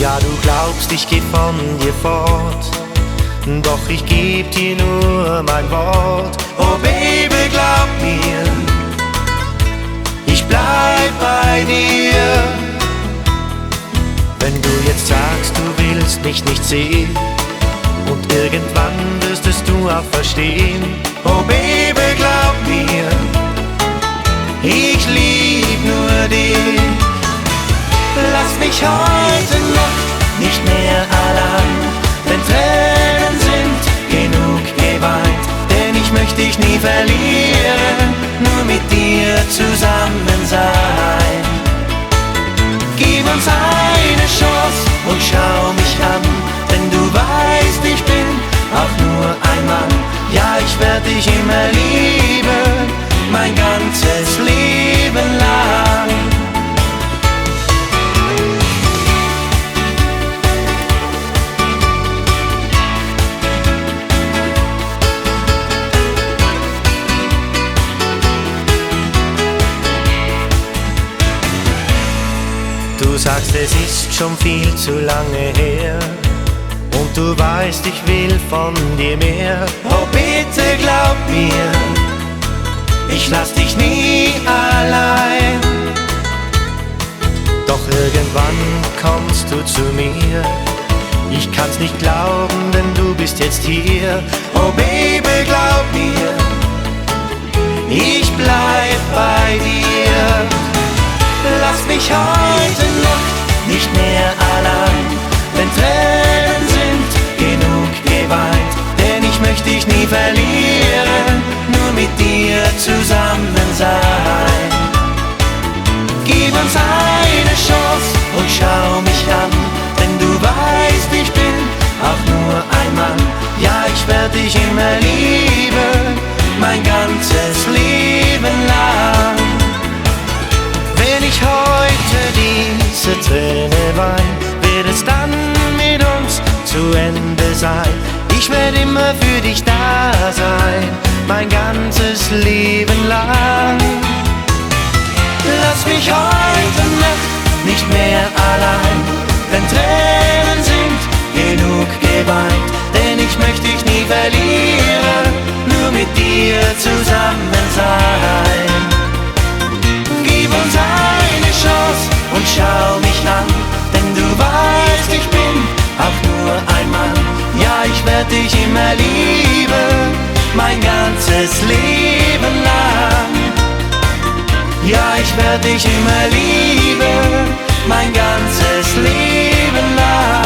Ja, du glaubst, ich geh von dir fort, doch ich geb dir nur mein Wort. Oh Baby, glaub mir, ich bleib bei dir. Wenn du jetzt sagst, du willst mich nicht sehen, und irgendwann wirst es du auch verstehen. Oh Baby, glaub mir, ich lieb nur dich. Lass mich heute Nacht nicht mehr allein, denn Tränen sind genug geweint. Denn ich möchte dich nie verlieren, nur mit dir zusammen sein. Gib uns eine Chance und schau mich an, denn du weißt, ich bin auch nur ein Mann. Ja, ich werd dich immer lieben, mein ganzes Leben lang. Du sagst, es ist schon viel zu lange her, und du weißt, ich will von dir mehr. Oh bitte glaub mir, ich lass dich nie allein. Doch irgendwann kommst du zu mir, ich kann's nicht glauben, denn du bist jetzt hier. Oh Baby, glaub mir, ich bleib bei dir. Lass mich heute Nacht nicht mehr allein, denn Tränen sind genug geweint. Denn ich möchte dich nie verlieren, nur mit dir zusammen sein. Gib uns eine Chance und schau mich an, denn du weißt, ich bin auch nur ein Mann. Ja, ich werd dich immer lieben, mein ganzes Leben lang. Wenn ich heute diese Träne wein, wird es dann mit uns zu Ende sein. Ich werd immer für dich da sein, mein ganzes Leben lang. Lass mich heute Nacht nicht mehr allein, denn Tränen sind genug geweint. Denn ich möchte dich nie verlieren, nur mit dir zusammen sein. Gib uns eine Chance und schau mich an, denn du weißt, ich bin auch nur ein Mann. Ja, ich werd dich immer lieben, mein ganzes Leben lang. Ja, ich werd dich immer lieben, mein ganzes Leben lang.